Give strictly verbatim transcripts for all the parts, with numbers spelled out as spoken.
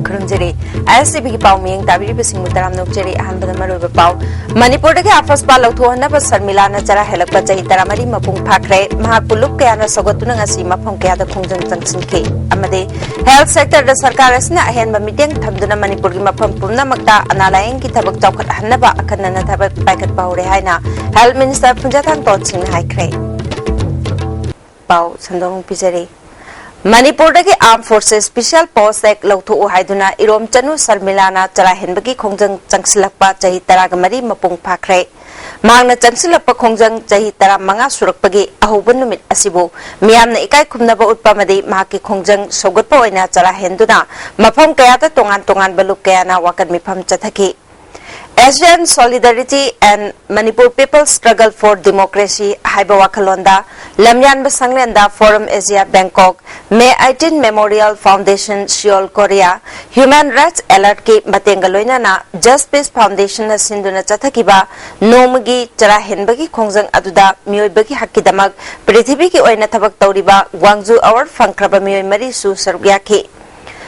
ꯈꯨꯔꯨꯝꯖꯔꯤ꯫ ꯑꯥꯏ ꯑꯦꯁ T ꯚꯤꯒꯤ ꯄꯥꯎ ꯃꯤꯠꯌꯦꯡ ꯇꯥꯕꯤꯔꯤꯕꯁꯤꯡꯕꯨ ꯇꯔꯥꯝꯅ ꯑꯣꯛꯆꯔꯤ꯫ ꯑꯍꯥꯟꯕꯗ ꯃꯔꯨꯑꯣꯏꯕ ꯄꯥꯎ꯫ ꯃꯅꯤꯄꯨꯔꯗꯒꯤ ꯑꯐꯁꯄꯥ ꯂꯧꯊꯣꯛꯍꯟꯅꯕ ꯁꯔꯃꯤꯂꯥꯅ ꯆꯔꯥ ꯍꯦꯜꯂꯛꯄ ꯆꯍꯤ ꯇꯔꯥꯃꯔꯤ ꯃꯄꯨꯡ ꯐꯥꯈ꯭ꯔꯦ꯫ ꯃꯍꯥꯛꯄꯨ ꯂꯨꯞ ꯀꯌꯥꯅ ꯁꯧꯒꯠꯇꯨꯅ ꯉꯁꯤ ꯃꯐꯝ ꯀꯌꯥꯗ ꯈꯣꯡꯖꯪ ꯆꯪꯁꯤꯟꯈꯤ꯫ ꯑꯃꯗꯤ health sector ꯗ ꯁꯔꯀꯥꯔ ꯑꯁꯤꯅ ꯑꯍꯦꯟꯕ ꯃꯤꯠꯌꯦꯡ ꯊꯝꯗꯨꯅ ꯃꯅꯤꯄꯨꯔꯒꯤ ꯃꯐꯝ ꯄꯨꯝꯅꯃꯛꯇ ꯑꯅꯥ ꯂꯥꯌꯦꯡꯒꯤ ꯊꯕꯛ ꯆꯥꯎꯈꯠꯍꯟꯅꯕ ꯑꯈꯟꯅꯅ ꯊꯕꯛ ꯄꯥꯏꯈꯠꯄ ꯍꯧꯔꯦ ꯍꯥꯏꯅ health minister ꯐꯨꯟꯖꯥꯊꯥꯡ ꯇꯣꯟ ꯁꯤꯡꯅ ꯍꯥꯏꯈ꯭ꯔꯦ꯫ ꯄꯥꯎ ꯁꯟꯗꯣꯛꯅ ꯄꯤꯖꯔꯤ꯫ ꯃꯅꯤꯄꯨꯔꯗꯒꯤ Armed Forces Special Post Act ꯂꯧꯊꯣꯛꯎ ꯍꯥꯏꯗꯨꯅ ꯏꯔꯣꯝ ꯆꯅꯨ ꯁꯔꯃꯤꯂꯥꯅ ꯆꯔꯥ ꯍꯦꯟꯕꯒꯤ ꯈꯣꯡꯖꯪ ꯆꯪꯁꯤꯜꯂꯛꯄ ꯆꯍꯤ ꯇꯔꯥꯒ ꯃꯔꯤ ꯃꯄꯨꯡ ꯐꯥꯈ꯭ꯔꯦ꯫ ꯃꯍꯥꯛꯅ ꯆꯪꯁꯤꯜꯂꯛꯄ ꯈꯣꯡꯖꯪ ꯆꯍꯤ ꯇꯔꯥꯃꯉꯥ ꯁꯨꯔꯛꯄꯒꯤ ꯑꯍꯧꯕ ꯅꯨꯃꯤꯠ ꯑꯁꯤꯕꯨ ꯃꯤꯌꯥꯝꯅ ꯏꯀꯥꯏ ꯈꯨꯝꯅꯕ ꯎꯠꯄ ꯑꯃꯗꯤ ꯃꯍꯥꯛꯀꯤ ꯈꯣꯡꯖꯪ ꯁꯧꯒꯠꯄ ꯑꯣꯏꯅ ꯆꯔꯥ ꯍꯦꯟꯗꯨꯅ ꯃꯐꯝ ꯀꯌꯥꯗ ꯇꯣꯉꯥꯟ ꯇꯣꯉꯥꯟꯕ ꯂꯨꯞ ꯀꯌꯥꯅ ꯋꯥꯀꯠ ꯃꯤꯐꯝ ꯆꯠꯊꯈꯤ꯫ Asian Solidarity and Manipur People Struggle for Democracy ꯍꯥꯏꯕ ꯋꯥꯈꯜꯂꯣꯟꯗ ꯂꯝꯌꯥꯟꯕ ꯁꯪꯂꯦꯟꯗ Forum Asia Bangkok, May eighteen Memorial Foundation Seoul Korea, Human Rights Alert ꯀꯤ ꯃꯇꯦꯡꯒ ꯂꯣꯏꯅꯅ Just Peace Foundation ꯅ ꯁꯤꯟꯗꯨꯅ ꯆꯠꯊꯈꯤꯕ ꯅꯣꯡꯃꯒꯤ ꯆꯔꯥ ꯍꯦꯟꯕꯒꯤ ꯈꯣꯡꯖꯪ ꯑꯗꯨꯗ ꯃꯤꯑꯣꯏꯕꯒꯤ ꯍꯛꯀꯤꯗꯃꯛ ꯄ꯭ꯔꯤꯊꯤꯕꯤꯒꯤ ꯑꯣꯏꯅ ꯊꯕꯛ ꯇꯧꯔꯤꯕ ꯒ꯭ꯋꯥꯡꯖꯨ ꯑꯦꯋꯥꯔꯗ ꯐꯪꯈ꯭ꯔꯕ ꯃꯤꯑꯣꯏ ꯃꯔꯤꯁꯨ ꯁꯔꯨꯛ ꯌꯥꯈꯤ꯫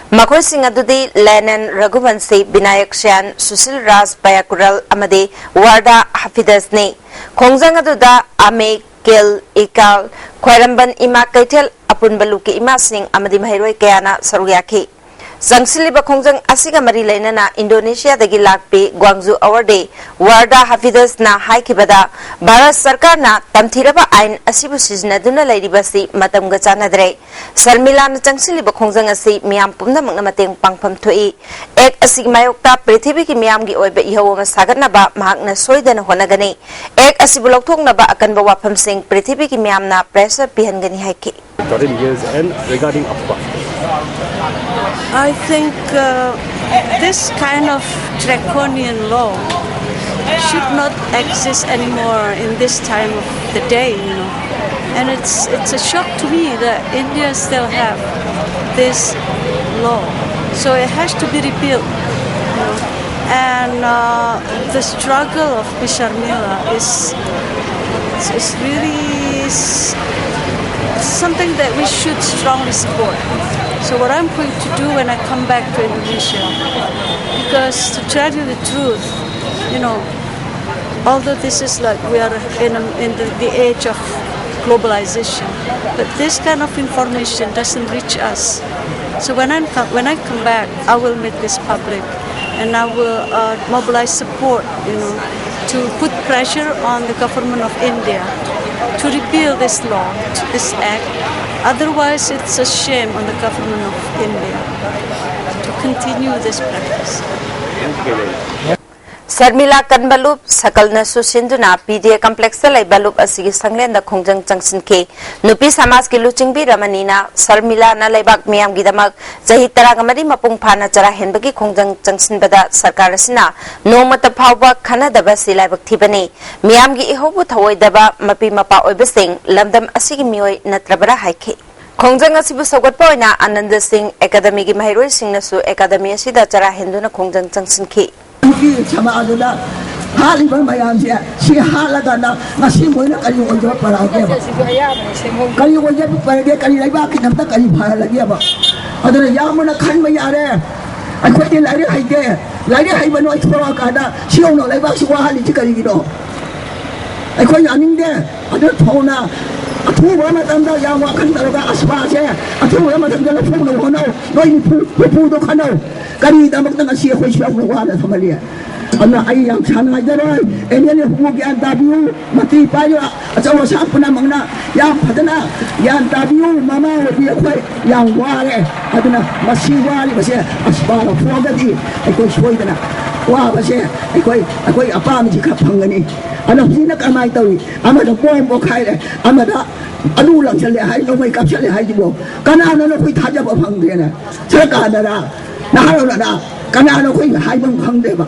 ꯃꯈꯣꯏꯁꯤꯡ ꯑꯗꯨꯗꯤ ꯂꯦꯅꯟ ꯔꯘꯨꯕꯟꯁꯤ, ꯕꯤꯅꯥꯌꯛ ꯁ꯭ꯌꯥꯟ, ꯁꯨꯁꯤꯜ ꯔꯥꯖ ꯄꯌꯥꯀꯨꯔꯜ ꯑꯃꯗꯤ ꯋꯥꯔꯗꯥ ꯍꯥꯐꯤꯗꯁꯅꯤ꯫ ꯈꯣꯡꯖꯪ ꯑꯗꯨꯗ ꯑꯃꯦ, ꯀꯦꯜ, ꯏꯀꯥꯜ, ꯈ꯭ꯋꯥꯏꯔꯝꯕꯟ ꯏꯃꯥ ꯀꯩꯊꯦꯜ, ꯑꯄꯨꯟꯕ ꯂꯨꯞꯀꯤ ꯏꯃꯥꯁꯤꯡ ꯑꯃꯗꯤ ꯃꯍꯩꯔꯣꯏ ꯀꯌꯥꯅ ꯁꯔꯨꯛ ꯌꯥꯈꯤ꯫ ꯆꯪꯁꯤꯜꯂꯤꯕ ꯈꯣꯡꯖꯪ ꯑꯁꯤꯒ ꯃꯔꯤ ꯂꯩꯅꯅ ꯏꯟꯗꯣꯅꯦꯁꯤꯌꯥꯗꯒꯤ ꯂꯥꯛꯄꯤ ꯒ꯭ꯋꯥꯡꯖꯨ ꯑꯦꯋꯥꯔꯗꯤ ꯋꯥꯔꯗꯥ ꯍꯥꯐꯤꯗꯁꯅ ꯍꯥꯏꯈꯤꯕꯗ, ꯚꯥꯔꯠ ꯁꯔꯀꯥꯔꯅ ꯇꯝꯊꯤꯔꯕ ꯑꯥꯏꯟ ꯑꯁꯤꯕꯨ ꯁꯤꯖꯤꯟꯅꯗꯨꯅ ꯂꯩꯔꯤꯕꯁꯤ ꯃꯇꯝꯒ ꯆꯥꯟꯅꯗ꯭ꯔꯦ꯫ ꯁꯔꯃꯤꯂꯥꯅ ꯆꯪꯁꯤꯜꯂꯤꯕ ꯈꯣꯡꯖꯪ ꯑꯁꯤ ꯃꯤꯌꯥꯝ ꯄꯨꯝꯅꯃꯛꯅ ꯃꯇꯦꯡ ꯄꯥꯡꯐꯝ ꯊꯣꯛꯏ꯫ ꯑꯦꯛ ꯑꯁꯤꯒꯤ ꯃꯥꯌꯣꯛꯇ ꯄ꯭ꯔꯤꯊꯤꯕꯤꯒꯤ ꯃꯤꯌꯥꯝꯒꯤ ꯑꯣꯏꯕ ꯏꯍꯧ ꯑꯃ ꯁꯥꯒꯠꯅꯕ ꯃꯍꯥꯛꯅ ꯁꯣꯏꯗꯅ ꯍꯣꯠꯅꯒꯅꯤ꯫ ꯑꯦꯛ ꯑꯁꯤꯕꯨ ꯂꯧꯊꯣꯛꯅꯕ ꯑꯀꯟꯕ ꯋꯥꯐꯝꯁꯤꯡ ꯄ꯭ꯔꯤꯊꯤꯕꯤꯒꯤ ꯃꯤꯌꯥꯝꯅ ꯄ꯭ꯔꯦꯁꯔ ꯄꯤꯍꯟꯒꯅꯤ ꯍꯥꯏꯈꯤ꯫ Thirteen years and regarding Afghan. I think uh, this kind of draconian law should not exist anymore in this time of the day, you know. And it's, it's a shock to me that India still have this law. So it has to be repealed. You know? And uh, the struggle of Miss Sharmila is, is really s- something that we should strongly support. So what I'm going to do when I come back to Indonesia, because to tell you the truth, you know, although this is like we are in, a, in the, the age of globalization, but this kind of information doesn't reach us. So when I come, when I come back, I will meet this public, and I will uh, mobilize support, you know, to put pressure on the government of India to repeal this law, this act. Otherwise, it's a shame on the government of India to continue this practice. Sharmila ꯀꯟꯕ ꯂꯨꯞ ꯁꯀꯜꯅꯁꯨ ꯁꯤꯟꯗꯨꯅ ꯄꯤ ꯗꯤ ꯑꯦ ꯀꯝꯄ꯭ꯂꯦꯛꯁꯇ ꯂꯩꯕ ꯂꯨꯞ ꯑꯁꯤꯒꯤ ꯁꯪꯂꯦꯟꯗ ꯈꯣꯡꯖꯪ ꯆꯪꯁꯤꯟꯈꯤ꯫ ꯅꯨꯄꯤ ꯁꯃꯥꯖꯀꯤ ꯂꯨꯆꯤꯡꯕꯤ ꯔꯃꯅꯤꯅ ꯁꯔꯃꯤꯂꯥꯅ ꯂꯩꯕꯥꯛ ꯃꯤꯌꯥꯝꯒꯤꯗꯃꯛ ꯆꯍꯤ ꯇꯔꯥꯒ ꯃꯔꯤ ꯃꯄꯨꯡ ꯐꯥꯅ ꯆꯔꯥ ꯍꯦꯟꯕꯒꯤ ꯈꯣꯡꯖꯪ ꯆꯪꯁꯤꯟꯕꯗ ꯁꯔꯀꯥꯔ ꯑꯁꯤꯅ ꯅꯣꯡꯃꯇ ꯐꯥꯎꯕ ꯈꯟꯅꯗꯕ ꯑꯁꯤ ꯂꯥꯏꯕꯛ ꯊꯤꯕꯅꯤ꯫ ꯃꯤꯌꯥꯝꯒꯤ ꯏꯍꯧꯕꯨ ꯊꯧꯑꯣꯏꯗꯕ ꯃꯄꯤ ꯃꯄꯥ ꯑꯣꯏꯕꯁꯤꯡ ꯂꯝꯗꯝ ꯑꯁꯤꯒꯤ ꯃꯤꯑꯣꯏ ꯅꯠꯇ꯭ꯔꯕꯔꯥ ꯍꯥꯏꯈꯤ꯫ ꯈꯣꯡꯖꯪ ꯑꯁꯤꯕꯨ ꯁꯧꯒꯠꯄ ꯑꯣꯏꯅ ꯑꯅꯟꯗ ꯁꯤꯡ ꯑꯦꯀꯥꯗꯃꯤꯒꯤ ꯃꯍꯩꯔꯣꯏꯁꯤꯡꯅꯁꯨ ꯑꯦꯀꯥꯗꯃꯤ ꯑꯁꯤꯗ ꯆꯔꯥ ꯍꯦꯟꯗꯨꯅ ꯈꯣꯡꯖꯪ ꯆꯪꯁꯤꯟꯈꯤ꯫ ꯅꯨꯄꯤ ꯁꯃꯥꯖꯗ ꯍꯥꯠꯂꯤꯕ ꯃꯌꯥꯝꯁꯦ ꯁꯤ ꯍꯥꯠꯂꯀꯥꯟꯗ ꯉꯁꯤ ꯃꯣꯏꯅ ꯀꯔꯤ ꯑꯣꯏꯖꯕ ꯄꯥꯔꯛꯑꯒꯦꯕ? ꯀꯔꯤ ꯑꯣꯏꯖꯕ ꯄꯥꯔꯛꯑꯒꯦ? ꯀꯔꯤ ꯂꯩꯕꯥꯛꯀꯤꯗꯃꯛꯇ ꯀꯔꯤ ꯐꯍꯜꯂꯒꯦꯕ? ꯑꯗꯨꯅ ꯌꯥꯝꯕꯅ ꯈꯟꯕ ꯌꯥꯔꯦ꯫ ꯑꯩꯈꯣꯏꯗꯤ ꯂꯥꯏꯔꯤꯛ ꯍꯩꯇꯦ꯫ ꯂꯥꯏꯔꯤꯛ ꯍꯩꯕ ꯅꯣꯏ ꯊꯣꯛꯂꯛꯑꯀꯥꯟꯗ ꯁꯤ ꯌꯧꯅ ꯂꯩꯕꯥꯛꯁꯤ ꯋꯥꯍꯜꯂꯤꯁꯤ ꯀꯔꯤꯒꯤꯅꯣ? ꯑꯩꯈꯣꯏ ꯌꯥꯅꯤꯡꯗꯦ꯫ ꯑꯗꯨ ꯊꯧꯅ ꯑꯊꯨꯕ ꯃꯇꯝꯗ ꯌꯥꯝ ꯋꯥꯈꯜ ꯇꯧꯔꯒ ꯑꯁꯃꯥꯁꯦ ꯑꯊꯨꯕ ꯃꯇꯝꯗ ꯂꯧꯊꯣꯛꯅꯕ ꯍꯣꯠꯅꯧ꯫ ꯅꯣꯏ ꯅꯤꯐꯨ ꯍꯨꯝꯐꯨꯗꯣ ꯈꯟꯅꯧ꯫ ꯀꯔꯤꯒꯤꯗꯃꯛꯇ ꯉꯁꯤ ꯑꯩꯈꯣꯏ ꯁꯨꯌꯥꯝꯅ ꯋꯥꯅ ꯊꯝꯍꯜꯂꯤ? ꯑꯗꯨꯅ ꯑꯩ ꯌꯥꯝ ꯁꯥꯡꯅ ꯍꯥꯏꯖꯔꯣꯏ꯫ ꯑꯦꯝ ꯑꯦꯜ ꯑꯦ ꯍꯨꯝꯐꯨ ꯒ꯭ꯌꯥꯟ ꯇꯥꯕꯤꯌꯨ꯫ ꯃꯟꯇ꯭ꯔꯤ ꯄꯥꯏꯔꯤꯕ ꯑꯆꯧ ꯑꯁꯥꯡ ꯄꯨꯝꯅꯃꯛꯅ ꯌꯥꯝ ꯐꯖꯅ ꯒ꯭ꯌꯥꯟ ꯇꯥꯕꯤꯌꯨ꯫ ꯃꯃꯥ ꯑꯣꯏꯕꯤ ꯑꯩꯈꯣꯏ ꯌꯥꯝ ꯋꯥꯔꯦ꯫ ꯑꯗꯨꯅ ꯃꯁꯤ ꯋꯥꯔꯤꯕꯁꯦ ꯑꯁꯃꯥꯅ ꯐꯣꯡꯒꯗꯤ ꯑꯩꯈꯣꯏ ꯁꯣꯏꯗꯅ ꯋꯥꯕꯁꯦ ꯑꯩꯈꯣꯏ ꯑꯩꯈꯣꯏ ꯑꯄꯥꯝꯕꯁꯤ ꯈꯔ ꯐꯪꯒꯅꯤ꯫ ꯑꯗꯣ ꯍꯧꯖꯤꯛꯅ ꯀꯃꯥꯏꯅ ꯇꯧꯏ? ꯑꯃꯗ ꯕꯣꯝ ꯄꯣꯈꯥꯏꯔꯦ, ꯑꯃꯗ ꯑꯗꯨ ꯂꯪꯁꯜꯂꯦ ꯍꯥꯏ, ꯅꯣꯡꯃꯩ ꯀꯥꯞꯁꯜꯂꯦ ꯍꯥꯏꯁꯤꯕꯨ ꯀꯅꯥꯅꯣ ꯅꯈꯣꯏ ꯊꯥꯖꯕ ꯐꯪꯗ꯭ꯔꯦꯅꯦ? ꯁꯔꯀꯥꯔꯅꯔ? ꯅꯍꯥꯔꯣꯜꯅꯔ? ꯀꯅꯥꯅꯣ ꯑꯩꯈꯣꯏ ꯍꯥꯏꯕ ꯈꯪꯗꯦꯕ꯫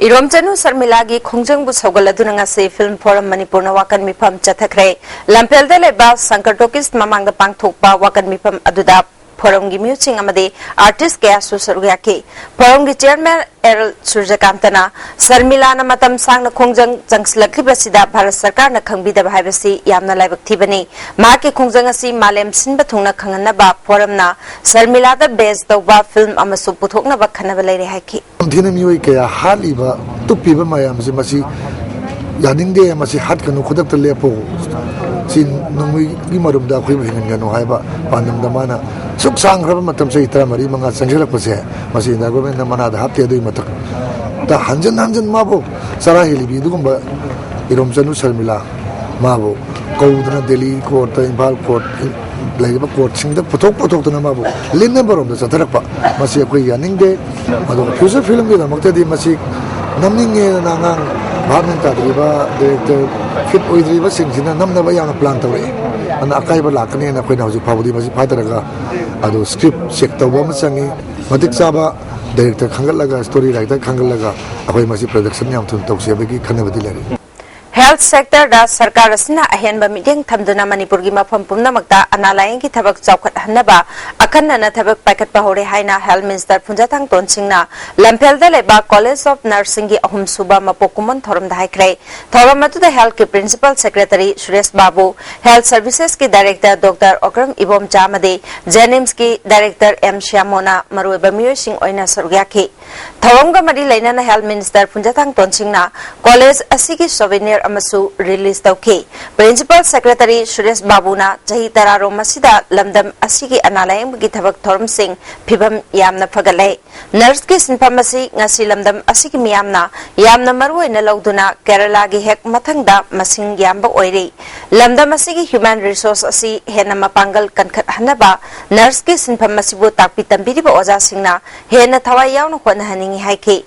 ꯏꯔꯣꯝꯆꯅꯨ ꯁꯔꯃꯤꯂꯥꯒꯤ ꯈꯣꯡꯖꯪꯕꯨ ꯁꯧꯒꯠꯂꯗꯨꯅ ꯉꯁꯤ Film Forum ꯃꯅꯤꯄꯨꯔꯅ ꯋꯥꯀꯟ ꯃꯤꯐꯝ ꯆꯠꯊꯈ꯭ꯔꯦ꯫ ꯂꯝꯐꯦꯜꯗ ꯂꯩꯕ ꯁꯪꯀꯔ ꯇꯣꯀꯤꯁ ꯃꯃꯥꯡꯗ ꯄꯥꯡꯊꯣꯛꯄ ꯋꯥꯀꯟ ꯃꯤꯐꯝ ꯑꯗꯨꯗ Forumꯒꯤ ꯃꯤꯑꯣꯏꯁꯤꯡ ꯑꯃꯗꯤ artist ꯀꯌꯥꯁꯨ ꯁꯔꯨꯛ ꯌꯥꯈꯤ꯫ Forumꯒꯤ chairman ꯑꯦꯜ ꯁꯨꯔꯖꯀꯥꯟꯇꯅ ꯁꯔꯃꯤꯂꯥꯅ ꯃꯇꯝ ꯁꯥꯡꯅ ꯈꯣꯡꯖꯪ ꯆꯪꯁꯤꯜꯂꯛꯂꯤꯕꯁꯤꯗ ꯚꯥꯔꯠ ꯁꯔꯀꯥꯔꯅ ꯈꯪꯕꯤꯗꯕ ꯍꯥꯏꯕꯁꯤ ꯌꯥꯝꯅ ꯂꯥꯏꯕꯛ ꯊꯤꯕꯅꯤ꯫ ꯃꯍꯥꯛꯀꯤ ꯈꯣꯡꯖꯪ ꯑꯁꯤ ꯃꯥꯂꯦꯝ ꯁꯤꯟꯕ ꯊꯨꯡꯅ ꯈꯪꯍꯟꯅꯕ Forumꯅ ꯁꯔꯃꯤꯂꯥꯗ base ꯇꯧꯕ film ꯑꯃꯁꯨ ꯄꯨꯊꯣꯛꯅꯕ ꯈꯟꯅꯕ ꯂꯩꯔꯦ ꯍꯥꯏꯈꯤ꯫ ꯅꯤꯡꯊꯤꯅ ꯃꯤꯑꯣꯏ ꯀꯌꯥ ꯍꯥꯠꯂꯤꯕ, ꯇꯨꯞꯄꯤꯕ ꯃꯌꯥꯝꯁꯤ, ꯃꯁꯤ ꯌꯥꯅꯤꯡꯗꯦ, ꯃꯁꯤ ꯍꯥꯠꯀꯅꯨ, ꯈꯨꯗꯛꯇ ꯂꯦꯞꯄꯨ, ꯁꯤ ꯅꯣꯡꯃꯩꯒꯤ ꯃꯔꯨꯝꯗ ꯑꯩꯈꯣꯏꯕꯨ ꯍꯤꯡꯍꯟꯒꯅꯨ ꯍꯥꯏꯕ ꯄꯥꯟꯗꯝꯗ ꯃꯥꯅ ꯁꯨꯛ ꯁꯥꯡꯈ꯭ꯔꯕ ꯃꯇꯝ, ꯆꯍꯤ ꯇꯔꯥꯃꯔꯤ ꯃꯉꯥ ꯆꯪꯁꯤꯜꯂꯛꯄꯁꯦ, ꯃꯁꯤ Indian governmentꯅ ꯃꯅꯥꯗ ꯍꯥꯞꯇꯦ꯫ ꯑꯗꯨꯒꯤ ꯃꯊꯛꯇ ꯍꯟꯖꯤꯟ ꯍꯟꯖꯤꯟ ꯃꯥꯕꯨ ꯆꯔꯥ ꯍꯦꯜꯂꯤꯕꯤ ꯑꯗꯨꯒꯨꯝꯕ ꯏꯔꯣꯝꯆꯅꯨ ꯁꯔꯃꯤꯂꯥ ꯃꯥꯕꯨ ꯀꯧꯗꯨꯅ ꯗꯦꯜꯂꯤ courtꯇ, ꯏꯝꯐꯥꯜ court, ꯂꯩꯔꯤꯕ courtꯁꯤꯡꯗ ꯄꯨꯊꯣꯛ ꯄꯨꯊꯣꯛꯇꯨꯅ ꯃꯥꯕꯨ ꯂꯤꯠꯅꯕꯔꯣꯝꯗ ꯆꯠꯊꯔꯛꯄ, ꯃꯁꯤ ꯑꯩꯈꯣꯏ ꯌꯥꯅꯤꯡꯗꯦ꯫ ꯑꯗꯨꯒ future filmꯒꯤꯗꯃꯛꯇꯗꯤ ꯃꯁꯤ ꯅꯝꯅꯤꯡꯉꯦꯗꯅ ꯑꯉꯥꯡ ꯚꯥꯞ ꯃꯦꯟ ꯇꯥꯗ꯭ꯔꯤꯕ, director fit ꯑꯣꯏꯗ꯭ꯔꯤꯕꯁꯤꯡꯁꯤꯅ ꯅꯝꯅꯕ ꯌꯥꯝꯅ plan ꯇꯧꯔꯛꯏ꯫ ꯑꯗꯨꯅ ꯑꯀꯥꯏꯕ ꯂꯥꯛꯀꯅꯤꯅ ꯑꯩꯈꯣꯏꯅ ꯍꯧꯖꯤꯛ ꯐꯥꯎꯕꯗꯤ ꯃꯁꯤ ꯐꯥꯊꯔꯒ ꯑꯗꯨ script check ꯇꯧꯕ ꯑꯃ ꯆꯪꯉꯤ꯫ ꯃꯇꯤꯛ ꯆꯥꯕ director ꯈꯟꯒꯠꯂꯒ, story writer ꯈꯟꯒꯠꯂꯒ ꯑꯩꯈꯣꯏ ꯃꯁꯤ production ꯌꯥꯝ ꯊꯨꯅ ꯇꯧꯁꯦ ꯍꯥꯏꯕꯒꯤ ꯈꯟꯅꯕꯗꯤ ꯂꯩꯔꯤ꯫ Health sectorꯗ ꯁꯔꯀꯥꯔ ꯑꯁꯤꯅ ꯑꯍꯦꯟꯕ ꯃꯤꯠꯌꯦꯡ ꯊꯝꯗꯨꯅ ꯃꯅꯤꯄꯨꯔꯒꯤ ꯃꯐꯝ ꯄꯨꯝꯅꯃꯛꯇ ꯑꯅꯥ ꯂꯥꯌꯦꯡꯒꯤ ꯊꯕꯛ ꯆꯥꯎꯈꯠꯍꯟꯅꯕ ꯑꯈꯟꯅꯅ ꯊꯕꯛ ꯄꯥꯏꯈꯠꯄ ꯍꯧꯔꯦ ꯍꯥꯏꯅ Health Minister ꯐꯨꯟꯖꯥꯊꯥꯡ ꯇꯣꯟꯁꯤꯡꯅ ꯂꯝꯐꯦꯜꯗ ꯂꯩꯕ College of Nursingꯒꯤ ꯑꯍꯨꯝꯁꯨꯕ ꯃꯄꯣꯛ ꯀꯨꯝꯑꯣꯟ ꯊꯧꯔꯝꯗ ꯍꯥꯏꯈ꯭ꯔꯦ꯫ ꯊꯧꯔꯝ ꯑꯗꯨꯗ healthꯀꯤ principal secretary ꯁꯨꯔꯦꯁ ꯕꯥꯕꯨ, health servicesꯀꯤ director Doctor Okram Ibomcha ꯑꯃꯗꯤ JNIMSꯀꯤ director ꯑꯦꯝ ꯁ꯭ꯌꯥꯃꯣꯅ ꯃꯔꯨꯑꯣꯏꯕ ꯃꯤꯑꯣꯏꯁꯤꯡ ꯑꯣꯏꯅ ꯁꯔꯨꯛ ꯌꯥꯈꯤ꯫ ꯊꯧꯔꯝꯒ ꯃꯔꯤ ꯂꯩꯅꯅ Health Minister ꯐꯨꯟꯖꯥꯊꯥꯡ ꯇꯣꯟꯁꯤꯡꯅ college ꯑꯁꯤꯒꯤ souvenir ꯑꯃꯁꯨ release ꯇꯧꯈꯤ꯫ Principal Secretary ꯁꯨꯔꯦꯁ ꯕꯥꯕꯨꯅ ꯆꯍꯤ ꯇꯔꯥꯔꯣꯝ ꯑꯁꯤꯗ ꯂꯝꯗꯝ ꯑꯁꯤꯒꯤ ꯑꯅꯥ ꯂꯥꯌꯦꯡꯕꯒꯤ ꯊꯕꯛ ꯊꯧꯔꯝꯁꯤꯡ ꯐꯤꯕꯝ ꯌꯥꯝꯅ ꯐꯒꯠꯂꯦ꯫ Nurseꯀꯤ ꯁꯤꯟꯐꯝ ꯑꯁꯤ ꯉꯁꯤ ꯂꯝꯗꯝ ꯑꯁꯤꯒꯤ ꯃꯤꯌꯥꯝꯅ ꯌꯥꯝꯅ ꯃꯔꯨ ꯑꯣꯏꯅ ꯂꯧꯗꯨꯅ ꯀꯦꯔꯂꯥꯒꯤ ꯍꯦꯛ ꯃꯊꯪꯗ ꯃꯁꯤꯡ ꯌꯥꯝꯕ ꯑꯣꯏꯔꯤ꯫ ꯂꯝꯗꯝ ꯑꯁꯤꯒꯤ human resource ꯑꯁꯤ ꯍꯦꯟꯅ ꯃꯄꯥꯡꯒꯜ ꯀꯟꯈꯠꯍꯟꯅꯕ nurseꯀꯤ ꯁꯤꯟꯐꯝ ꯑꯁꯤꯕꯨ ꯇꯥꯛꯄꯤ ꯇꯝꯕꯤꯔꯤꯕ ꯑꯣꯖꯥꯁꯤꯡꯅ ꯍꯦꯟꯅ ꯊꯋꯥꯏ ꯌꯥꯎꯅ ꯍꯣꯠꯅꯍꯟꯅꯤꯡꯏ ꯍꯥꯏꯈꯤ꯫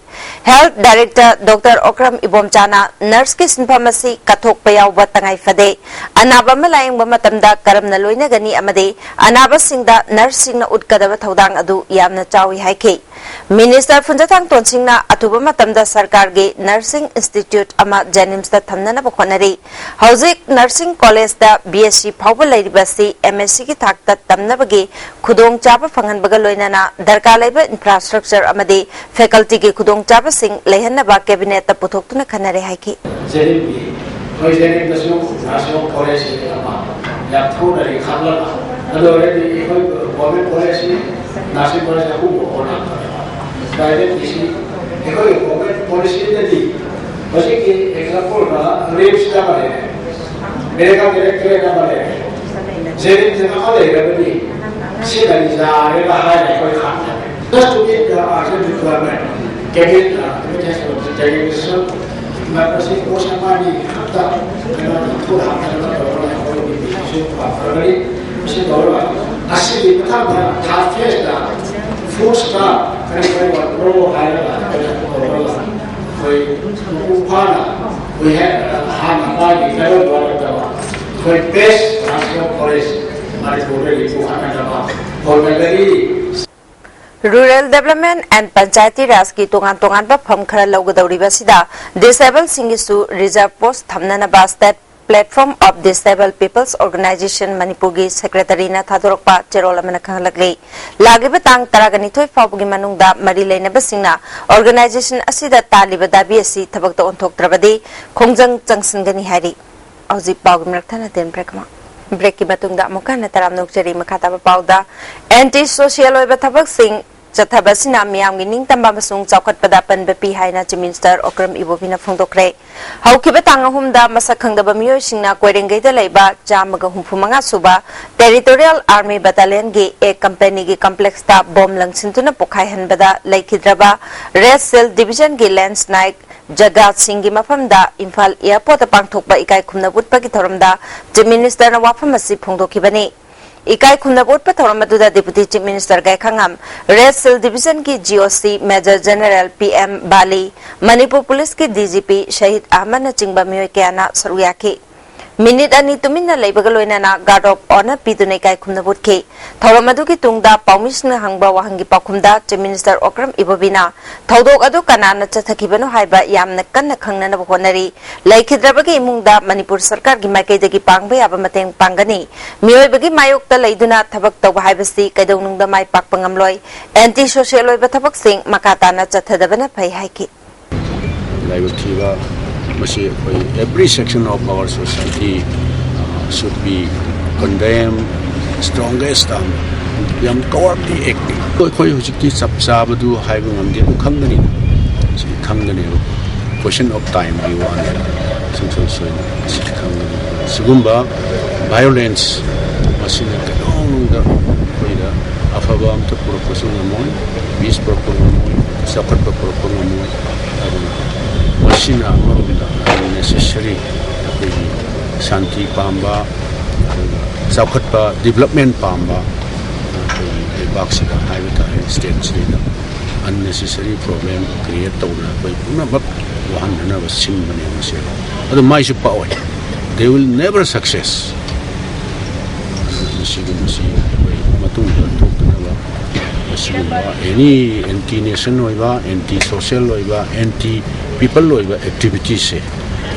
Health Director Doctor Okram Ibomchana nurse ꯀꯤ ꯁꯤꯟꯐꯝ ꯑꯁꯤ ꯀꯠꯊꯣꯛꯄ ꯌꯥꯎꯕ ꯇꯉꯥꯏ ꯐꯗꯦ꯫ ꯑꯅꯥꯕ ꯑꯃ ꯂꯥꯌꯦꯡꯕ ꯃꯇꯝꯗ ꯀꯔꯝꯅ ꯂꯣꯏꯅꯒꯅꯤ ꯑꯃꯗꯤ ꯑꯅꯥꯕꯁꯤꯡꯗ nurse ꯁꯤꯡꯅ ꯎꯠꯀꯗꯕ ꯊꯧꯗꯥꯡ ꯑꯗꯨ ꯌꯥꯝꯅ ꯆꯥꯎꯏ ꯍꯥꯏꯈꯤ꯫ Minister ꯐꯨꯟꯖꯊꯥꯡ ꯇꯣꯟꯁꯤꯡꯅ ꯑꯊꯨꯕ ꯃꯇꯝꯗ ꯁꯔꯀꯥꯔꯒꯤ nursing institute ꯑꯃ JNIMS ꯇ ꯊꯝꯅꯅꯕ ꯍꯣꯠꯅꯔꯤ꯫ ꯍꯧꯖꯤꯛ nursing college ꯇ B Sc ꯐꯥꯎꯕ ꯂꯩꯔꯤꯕ ꯑꯁꯤ M Sc ꯒꯤ ꯊꯥꯛꯇ ꯇꯝꯅꯕꯒꯤ ꯈꯨꯗꯣꯡꯆꯥꯕ ꯐꯪꯍꯟꯕꯒ ꯂꯣꯏꯅꯅ ꯗꯔꯀꯥꯔ ꯂꯩꯕ infrastructure ꯑꯃꯗꯤ faculty ꯒꯤ ꯈꯨꯗꯣꯡꯆꯥꯕꯁꯤꯡ ꯂꯩꯍꯟꯅꯕ cabinet ꯇ ꯄꯨꯊꯣꯛꯇꯨꯅ ꯈꯟꯅꯔꯦ ꯍꯥꯏꯈꯤ꯫ JNIMS ꯀꯤ, ꯑꯩꯈꯣꯏ JNIMS ꯇꯁꯨ nursing college ꯑꯃ ꯌꯥꯝ ꯊꯨꯅ ꯂꯤꯡꯈꯠꯂꯒ, ꯑꯗꯨ ꯑꯣꯏꯔꯗꯤ ꯑꯩꯈꯣꯏ government college ꯁꯤ nursing college ꯑꯍꯨꯝ ꯑꯣꯟꯅ private ꯀꯤꯁꯤ ꯑꯩꯈꯣꯏꯒꯤ government policy ꯗꯗꯤ ꯍꯧꯖꯤꯛꯀꯤ example ꯗ RIMS ꯇ ꯑꯃ ꯂꯩꯔꯦ, Medical Directorate ꯑꯃ ꯂꯩꯔꯦ, JNIMS ꯇ ꯑꯃ ꯂꯩꯔꯕꯗꯤ ꯁꯤꯅ ꯌꯥꯔꯦꯅ ꯍꯥꯏꯅ ꯑꯩꯈꯣꯏ ꯈꯟꯖꯔꯦ꯫ Just to meet the urgent requirement, cabinet, uh, cabinet has to take decision. ꯃꯁꯤ course ꯑꯃ ꯑꯅꯤ ꯈꯛꯇ ꯀꯩꯅꯣ ꯊꯣꯛꯍꯟꯅꯕ ꯇꯧꯔꯒ ꯑꯩꯈꯣꯏꯒꯤ ꯃꯤꯁꯨ ꯄꯥꯝꯖꯒꯅꯤ꯫ ꯃꯁꯤ ꯇꯧꯔꯒ ꯑꯁꯤꯒꯤ ꯃꯊꯪꯗ third phase ꯇ full staff ꯀꯔꯤ ꯀꯔꯤ ꯋꯥꯠꯄ꯭ꯔꯣ ꯍꯥꯏꯔꯒ ꯑꯩꯈꯣꯏꯅ ꯇꯧꯔꯒ ꯑꯩꯈꯣꯏ ꯃꯄꯨꯡ ꯐꯥꯅ ꯑꯩꯈꯣꯏ ꯍꯦꯛ ꯍꯥꯟꯅ ꯃꯥꯒꯤ level ꯋꯥꯠꯂꯛꯇꯕ ꯑꯩꯈꯣꯏ best national college ꯃꯅꯤꯄꯨꯔꯗꯒꯤ ꯄꯨꯈꯠꯅꯅꯕ ꯍꯣꯠꯅꯒꯅꯤ꯫ Rural Development and Panchayati Raj ꯀꯤ ꯇꯣꯉꯥꯟ ꯇꯣꯉꯥꯟꯕ ꯐꯝ ꯈꯔ ꯂꯧꯒꯗꯧꯔꯤꯕ ꯑꯁꯤꯗ disable ꯁꯤꯡꯒꯤꯁꯨ reserve post ꯊꯝꯅꯅꯕ State Platform of Disabled People's Organisation ꯃꯅꯤꯄꯨꯔꯒꯤ secretary ꯅ ꯊꯥꯗꯣꯔꯛꯄ ꯆꯦꯔꯣꯜ ꯑꯃꯅ ꯈꯪꯍꯜꯂꯛꯂꯤ꯫ ꯂꯥꯛꯂꯤꯕ ꯇꯥꯡ ꯇꯔꯥꯒ ꯅꯤꯊꯣꯏ ꯐꯥꯎꯕꯒꯤ ꯃꯅꯨꯡꯗ ꯃꯔꯤ ꯂꯩꯅꯕꯁꯤꯡꯅ organisation ꯑꯁꯤꯗ ꯇꯥꯜꯂꯤꯕ ꯗꯥꯕꯤ ꯑꯁꯤ ꯊꯕꯛꯇ ꯑꯣꯟꯊꯣꯛꯇ꯭ꯔꯕꯗꯤ ꯈꯣꯡꯖꯪ ꯆꯪꯁꯤꯟꯒꯅꯤ ꯍꯥꯏꯔꯤ꯫ ꯍꯧꯖꯤꯛ ꯄꯥꯎꯒꯤ ꯃꯔꯛ ꯊꯠꯅ ꯇꯦꯟ break ꯑꯃ꯫ Break ꯀꯤ ꯃꯇꯨꯡꯗ ꯑꯃꯨꯛꯀ ꯍꯟꯅ ꯇꯔꯥꯝꯅ ꯑꯣꯛꯆꯔꯤ꯫ ꯃꯈꯥ ꯇꯥꯕ ꯄꯥꯎꯗ, anti social ꯑꯣꯏꯕ ꯊꯕꯛꯁꯤꯡ ꯆꯠꯊꯕ ꯑꯁꯤꯅ ꯃꯤꯌꯥꯝꯒꯤ ꯅꯤꯡꯇꯝꯕ ꯑꯃꯁꯨꯡ ꯆꯥꯎꯈꯠꯄꯗ ꯑꯄꯟꯕ ꯄꯤ ꯍꯥꯏꯅ Chief Minister ꯑꯣꯀ꯭ꯔꯝ ꯏꯕꯣꯕꯤꯅ ꯐꯣꯡꯗꯣꯛꯈ꯭ꯔꯦ꯫ ꯍꯧꯈꯤꯕ ꯇꯥꯡ ꯑꯍꯨꯝꯗ ꯃꯁꯛ ꯈꯪꯗꯕ ꯃꯤꯑꯣꯏꯁꯤꯡꯅ ꯀꯣꯏꯔꯦꯡꯒꯩꯗ ꯂꯩꯕ ꯆꯥꯝꯃꯒ ꯍꯨꯝꯐꯨ ꯃꯉꯥ ꯁꯨꯕ Territorial Army Battalion ꯒꯤ A company ꯒꯤ complex ꯇ bomb ꯂꯪꯁꯤꯟꯗꯨꯅ ꯄꯣꯈꯥꯏꯍꯟꯕꯗ ꯂꯩꯈꯤꯗ꯭ꯔꯕ Red Shield Division ꯒꯤ Lance Naik ꯖꯒꯥꯠ ꯁꯤꯡꯒꯤ ꯃꯐꯝꯗ ꯏꯝꯐꯥꯜ airport ꯇ ꯄꯥꯡꯊꯣꯛꯄ ꯏꯀꯥꯏ ꯈꯨꯝꯅꯕ ꯎꯠꯄꯒꯤ ꯊꯧꯔꯝꯗ Chief Minister ꯅ ꯋꯥꯐꯝ ꯑꯁꯤ ꯐꯣꯡꯗꯣꯛꯈꯤꯕꯅꯤ꯫ ꯏꯀꯥꯏ ꯈꯨꯝꯅꯕ ꯎꯠꯄ ꯊꯧꯔꯝ ꯑꯗꯨꯗ Deputy Chief Minister ꯒꯥꯏꯈꯉꯥꯝ, Red Shield Division ꯒꯤ G O C Major General P M ꯕꯥꯂꯤ, Manipur Police ꯀꯤ D G P ꯁꯍꯤꯗ ꯑꯍꯃꯗꯅ ꯆꯤꯡꯕ ꯃꯤꯑꯣꯏ ꯀꯌꯥꯅ ꯁꯔꯨꯛ ꯌꯥꯈꯤ꯫ ꯃꯤꯅꯤꯠ ꯑꯅꯤ ꯇꯨꯃꯤꯟꯅ ꯂꯩꯕꯒ ꯂꯣꯏꯅꯅ guard of honour ꯄꯤꯗꯨꯅ ꯏꯀꯥꯏ ꯈꯨꯝꯅꯕ ꯎꯠꯈꯤ꯫ ꯊꯧꯔꯝ ꯑꯗꯨꯒꯤ ꯇꯨꯡꯗ ꯄꯥꯎꯃꯤꯁꯤꯡꯅ ꯍꯪꯕ ꯋꯥꯍꯪꯒꯤ ꯄꯥꯎꯈꯨꯝꯗ Chief Minister ꯑꯣꯀ꯭ꯔꯝ ꯏꯕꯣꯕꯤꯅ ꯊꯧꯗꯣꯛ ꯑꯗꯨ ꯀꯅꯥꯅ ꯆꯠꯊꯈꯤꯕꯅꯣ ꯍꯥꯏꯕ ꯌꯥꯝꯅ ꯀꯟꯅ ꯈꯪꯅꯅꯕ ꯍꯣꯠꯅꯔꯤ꯫ ꯂꯩꯈꯤꯗ꯭ꯔꯕꯒꯤ ꯏꯃꯨꯡꯗ ꯃꯅꯤꯄꯨꯔ ꯁꯔꯀꯥꯔꯒꯤ ꯃꯥꯏꯀꯩꯗꯒꯤ ꯄꯥꯡꯕ ꯌꯥꯕ ꯃꯇꯦꯡ ꯄꯥꯡꯒꯅꯤ꯫ ꯃꯤꯑꯣꯏꯕꯒꯤ ꯃꯥꯌꯣꯛꯇ ꯂꯩꯗꯨꯅ ꯊꯕꯛ ꯇꯧꯕ ꯍꯥꯏꯕꯁꯤ ꯀꯩꯗꯧꯅꯨꯡꯗ ꯃꯥꯏ ꯄꯥꯛꯄ ꯉꯝꯂꯣꯏ꯫ Anti social ꯑꯣꯏꯕ ꯊꯕꯛꯁꯤꯡ ꯃꯈꯥ ꯇꯥꯅ ꯆꯠꯊꯗꯕꯅ ꯐꯩ ꯍꯥꯏꯈꯤ꯫ ꯂꯥꯏꯕꯛ ꯊꯤꯕ ꯃꯁꯤ ꯑꯩꯈꯣꯏ every section of our society, uh, should be condemn strongest term. ꯌꯥꯝ cowardly acting. ꯑꯩꯈꯣꯏ ꯍꯧꯖꯤꯛꯇꯤ ꯆꯞ ꯆꯥꯕꯗꯨ ꯍꯥꯏꯕ ꯉꯝꯗꯦ, ꯑꯗꯨ ꯈꯪꯒꯅꯤ, ꯁꯤ ꯈꯪꯒꯅꯦꯕ꯫ Question of time ꯒꯤ ꯋꯥꯅꯤ, ꯁꯨꯡꯁꯣꯏ ꯁꯣꯏꯗꯅ ꯁꯤ ꯈꯪꯒꯅꯤ꯫ ꯁꯤꯒꯨꯝꯕ violence ꯃꯁꯤꯅ ꯀꯩꯗꯧꯅꯨꯡꯗ ꯑꯩꯈꯣꯏꯗ ꯑꯐꯕ ꯑꯝꯇ ꯄꯨꯔꯛꯄꯁꯨ ꯉꯝꯃꯣꯏ, peace ꯄꯨꯔꯛꯄ ꯉꯝꯃꯣꯏ, ꯆꯥꯎꯈꯠꯄ ꯄꯨꯔꯛꯄ ꯉꯝꯃꯣꯏ꯫ ꯑꯗꯨꯅ ꯃꯁꯤꯅ ꯑꯃꯔꯣꯝꯗ unnecessary ꯑꯩꯈꯣꯏꯒꯤ ꯁꯥꯟꯇꯤ ꯄꯥꯝꯕ, ꯑꯗꯨꯒ ꯆꯥꯎꯈꯠꯄ, development ꯄꯥꯝꯕ ꯑꯩꯈꯣꯏꯒꯤ ꯂꯩꯕꯥꯛꯁꯤꯗ ꯍꯥꯏꯕ ꯇꯥꯔꯦ, state ꯁꯤꯗ unnecessary problem create ꯇꯧꯗꯅ ꯑꯩꯈꯣꯏ ꯄꯨꯝꯅꯃꯛ ꯋꯥꯍꯟꯅꯅꯕ ꯁꯤꯟꯕꯅꯦ ꯃꯁꯤ꯫ ꯑꯗꯨ ꯃꯥꯏꯁꯨ ꯄꯥꯛꯑꯣꯏ, they will never success꯫ ꯃꯁꯤꯒꯨꯝꯕꯁꯤ ꯑꯩꯈꯣꯏ ꯃꯇꯨꯡꯗ ꯊꯣꯛꯇꯅꯕ ꯑꯁꯤꯒꯨꯝꯕ any anti nation ꯑꯣꯏꯕ, anti social ꯑꯣꯏꯕ, anti people ꯑꯣꯏꯕ activities ꯁꯦ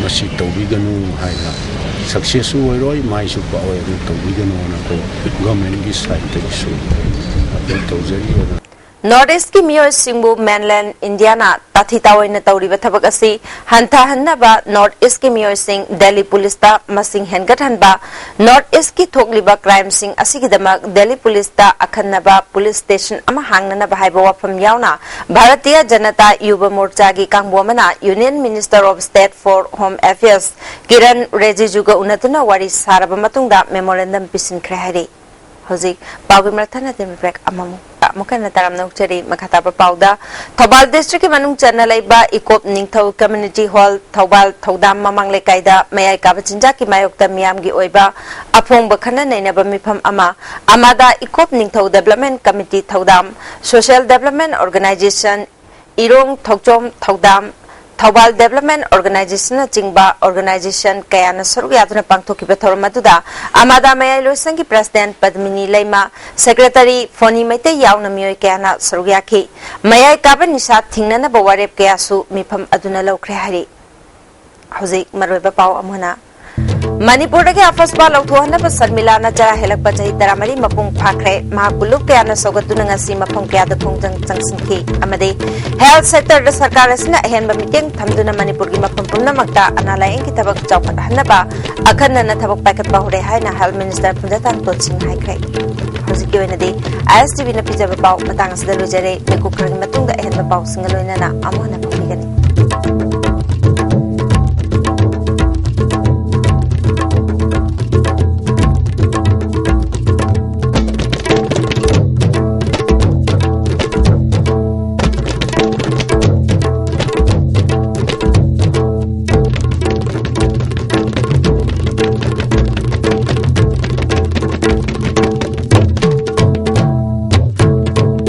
ꯃꯁꯤ ꯇꯧꯕꯤꯒꯅꯨ ꯍꯥꯏꯅ, success ꯁꯨ ꯑꯣꯏꯔꯣꯏ, ꯃꯥꯏꯁꯨ ꯄꯥꯛꯑꯣꯏ, ꯑꯗꯨ ꯇꯧꯕꯤꯒꯅꯨꯅ ꯑꯩꯈꯣꯏ government ꯀꯤ side ꯇꯒꯤꯁꯨ appeal ꯇꯧꯖꯔꯤ꯫ ꯑꯗꯨꯅ North East ꯀꯤ ꯃꯤꯑꯣꯏꯁꯤꯡꯕꯨ mainland India ꯅ ꯇꯥꯊꯤ ꯇꯥꯑꯣꯏꯅ ꯇꯧꯔꯤꯕ ꯊꯕꯛ ꯑꯁꯤ ꯍꯟꯊꯍꯟꯅꯕ North East ꯀꯤ ꯃꯤꯑꯣꯏꯁꯤꯡ Delhi Police ꯇ ꯃꯁꯤꯡ ꯍꯦꯟꯒꯠꯍꯟꯕ, North East ꯀꯤ ꯊꯣꯛꯂꯤꯕ crime ꯁꯤꯡ ꯑꯁꯤꯒꯤꯗꯃꯛ Delhi Police ꯇ ꯑꯈꯟꯅꯕ police station ꯑꯃ ꯍꯥꯡꯅꯅꯕ ꯍꯥꯏꯕ ꯋꯥꯐꯝ ꯌꯥꯎꯅ Bharatiya Janata Yuva Morcha ꯒꯤ ꯀꯥꯡꯕꯨ ꯑꯃꯅ Union Minister of State for Home Affairs Kiren Rijiju ꯒ ꯎꯅꯗꯨꯅ ꯋꯥꯔꯤ ꯁꯥꯔꯕ ꯃꯇꯨꯡꯗ memorandum ꯄꯤꯁꯤꯟꯈ꯭ꯔꯦ ꯍꯥꯏꯔꯤ꯫ ꯍꯧꯖꯤꯛ ꯄꯥꯎꯒꯤ ꯃꯔꯛ ꯊꯠꯅ ꯇꯦꯟꯕ break ꯑꯃꯃꯨꯛ꯫ ꯑꯃꯨꯛ ꯍꯟꯅ ꯇꯔꯥꯝꯅ ꯑꯣꯛꯆꯔꯤ꯫ ꯃꯈꯥ ꯇꯥꯕ ꯄꯥꯎꯗ, ꯊꯧꯕꯥꯜ districtꯀꯤ ꯃꯅꯨꯡ ꯆꯟꯅ ꯂꯩꯕ ꯏꯀꯣꯞ ꯅꯤꯡꯊꯧ Community Hall, ꯊꯧꯕꯥꯜ ꯊꯧꯗꯥꯝ ꯃꯃꯥꯡ ꯂꯩꯀꯥꯏꯗ ꯃꯌꯥꯏ ꯀꯥꯕ ꯆꯤꯟꯖꯥꯛꯀꯤ ꯃꯥꯌꯣꯛꯇ ꯃꯤꯌꯥꯝꯒꯤ ꯑꯣꯏꯕ ꯑꯐꯣꯡꯕ ꯈꯟꯅ ꯅꯩꯅꯕ ꯃꯤꯐꯝ ꯑꯃ ꯑꯃꯥꯗ ꯏꯀꯣꯞ ꯅꯤꯡꯊꯧ Development Committee ꯊꯧꯗꯥꯝ, Social Development Organization, ꯏꯔꯣꯡ ꯊꯣꯛꯆꯣꯝ ꯊꯧꯗꯥꯝ, ꯊꯧꯕꯥꯜ Development Organizationꯅꯆꯤꯡꯕ organization ꯀꯌꯥꯅ ꯁꯔꯨꯛ ꯌꯥꯗꯨꯅ ꯄꯥꯡꯊꯣꯛꯈꯤꯕ ꯊꯧꯔꯝ ꯑꯗꯨꯗ ꯑꯃꯥꯗ ꯃꯌꯥꯏ ꯂꯣꯏꯁꯪꯒꯤ President ꯄꯗꯃꯤꯅꯤ ꯂꯩꯃ, Secretary ꯐꯣꯅꯤ ꯃꯩꯇꯩ ꯌꯥꯎꯅ ꯃꯤꯑꯣꯏ ꯀꯌꯥꯅ ꯁꯔꯨꯛ ꯌꯥꯈꯤ꯫ ꯃꯌꯥꯏ ꯀꯥꯕ ꯅꯤꯁꯥ ꯊꯤꯡꯅꯅꯕ ꯋꯥꯔꯦꯞ ꯀꯌꯥꯁꯨ ꯃꯤꯐꯝ ꯑꯗꯨꯅ ꯂꯧꯈ꯭ꯔꯦ ꯍꯥꯏꯔꯤ꯫ ꯍꯧꯖꯤꯛ ꯃꯔꯨꯑꯣꯏꯕ ꯄꯥꯎ ꯑꯃꯨꯛ ꯍꯟꯅ꯫ ꯃꯅꯤꯄꯨꯔꯗꯒꯤ ꯑꯐꯁꯄꯥ ꯂꯧꯊꯣꯛꯍꯟꯅꯕ ꯁꯔꯃꯤꯂꯥꯅ ꯆꯔꯥ ꯍꯦꯜꯂꯛꯄ ꯆꯍꯤ ꯇꯔꯥꯃꯔꯤ ꯃꯄꯨꯡ ꯐꯥꯈ꯭ꯔꯦ꯫ ꯃꯍꯥꯛꯄꯨ ꯂꯨꯞ ꯀꯌꯥꯅ ꯁꯧꯒꯠꯇꯨꯅ ꯉꯁꯤ ꯃꯐꯝ ꯀꯌꯥꯗ ꯈꯣꯡꯖꯪ ꯆꯪꯁꯤꯟꯈꯤ꯫ ꯑꯃꯗꯤ health sectorꯗ ꯁꯔꯀꯥꯔ ꯑꯁꯤꯅ ꯑꯍꯦꯟꯕ ꯃꯤꯠꯌꯦꯡ ꯊꯝꯗꯨꯅ ꯃꯅꯤꯄꯨꯔꯒꯤ ꯃꯐꯝ ꯄꯨꯝꯅꯃꯛꯇ ꯑꯅꯥ ꯂꯥꯌꯦꯡꯒꯤ ꯊꯕꯛ ꯆꯥꯎꯈꯠꯍꯟꯅꯕ ꯑꯈꯟꯅꯅ ꯊꯕꯛ ꯄꯥꯏꯈꯠꯄ ꯍꯧꯔꯦ ꯍꯥꯏꯅ health minister ꯄꯨꯟꯖꯥꯊꯥꯡ ꯇꯣꯟꯁꯤꯡꯅ ꯍꯥꯏꯈ꯭ꯔꯦ꯫ ꯍꯧꯖꯤꯛꯀꯤ ꯑꯣꯏꯅꯗꯤ ISTVꯅ ꯄꯤꯖꯕ ꯄꯥꯎ ꯃꯇꯥꯡ ꯑꯁꯤꯗ ꯂꯣꯏꯖꯔꯦ꯫ ꯃꯤꯀꯨꯞ ꯈꯔꯒꯤ ꯃꯇꯨꯡꯗ ꯑꯍꯦꯟꯕ ꯄꯥꯎꯁꯤꯡꯒ ꯂꯣꯏꯅꯅ ꯑꯃꯨꯛ ꯍꯟꯅ ꯐꯪꯕꯤꯒꯅꯤ꯫